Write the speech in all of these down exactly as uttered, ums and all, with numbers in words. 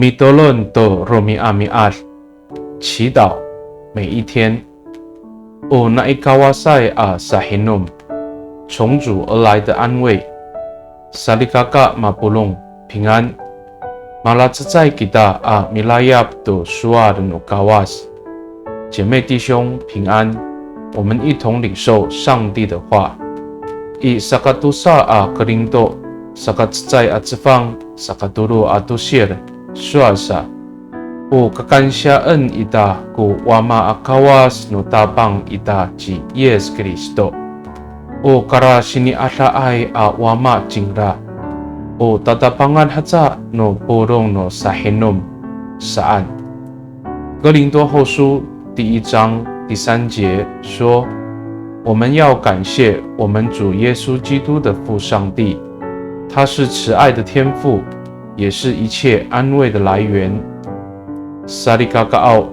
Mitolon to romi'ami'ad, 祈祷每一天。O nai Kawasay a sahinom, 从主而来的安慰。Salikaka mapolong, 平安。Malacecay kita a milayap to sowal no Kawas. 姐妹弟兄平安，我们一同领受上帝的话。I sakatosa a Korinto, sakacecay a cefang, sakatolo a tosil, sowal sa, o kakansiyaen ita ko Wama a Kawas no Tapang ita ci Yis Kristo. O karasini'adaay a Wama cingra, o tatapangan haca no polong no sahinom saan. 哥林多后书第一章第三节说，我们要感谢我们主耶稣基督的父上帝，他是慈爱的天父，也是一切安慰的来源。Salikakaaw,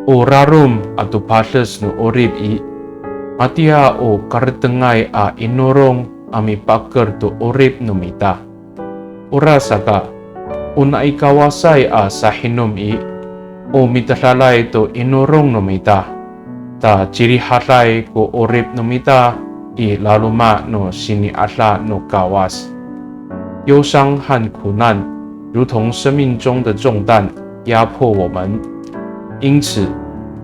o rarom ato pades no 'orip i, matiya o karetengay a inorong a mipaker to 'orip no mita. Orasaka, o nai Kawasay a sahinom i, o mitedalay to inorong no mita, ta cirihaday ko 'orip no mita i laloma' no sini'ada no Kawas. 忧伤和苦难如同生命中的重担压迫我们，因此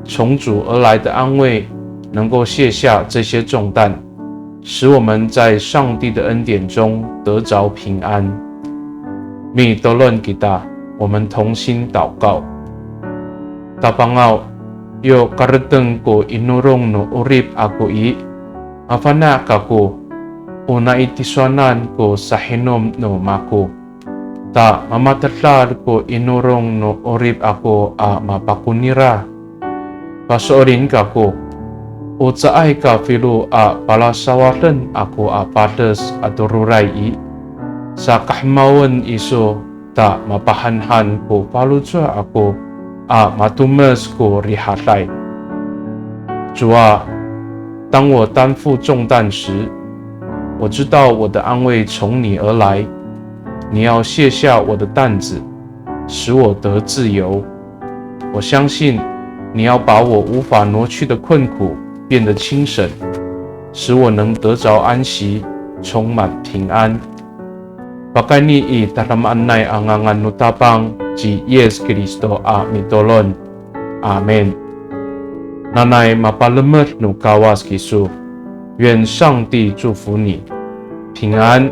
从主而来的安慰能够卸下这些重担，使我们在上帝的恩典中得着平安。Mitolon kita, 我们同心祷告。Tapangaw, yo kareteng ko inorong no 'orip ako i, mafana' kako, o nai tisowanan ko sahinom no mako. Ta mamatedal ko inorong no 'orip ako a mapakonira. Paso'elin kako, o caay ka filo a palasawaden ako a pades ato roray i, sa kahemawen iso ta mapahanhan ko faloco' ako a matomes ko rihaday. 主啊，当我担负重担时，我知道我的安慰从你而来。你要卸下我的担子，使我得自由。我相信你要把我无法挪去的困苦变得轻省，使我能得着安息，充满平安。Pakayni i tadamaanay a ngangan no Tapang ci Yis Kristo a mitolon. Amin. Nanay mapalemed no Kawas kiso. 愿上帝祝福你，平安。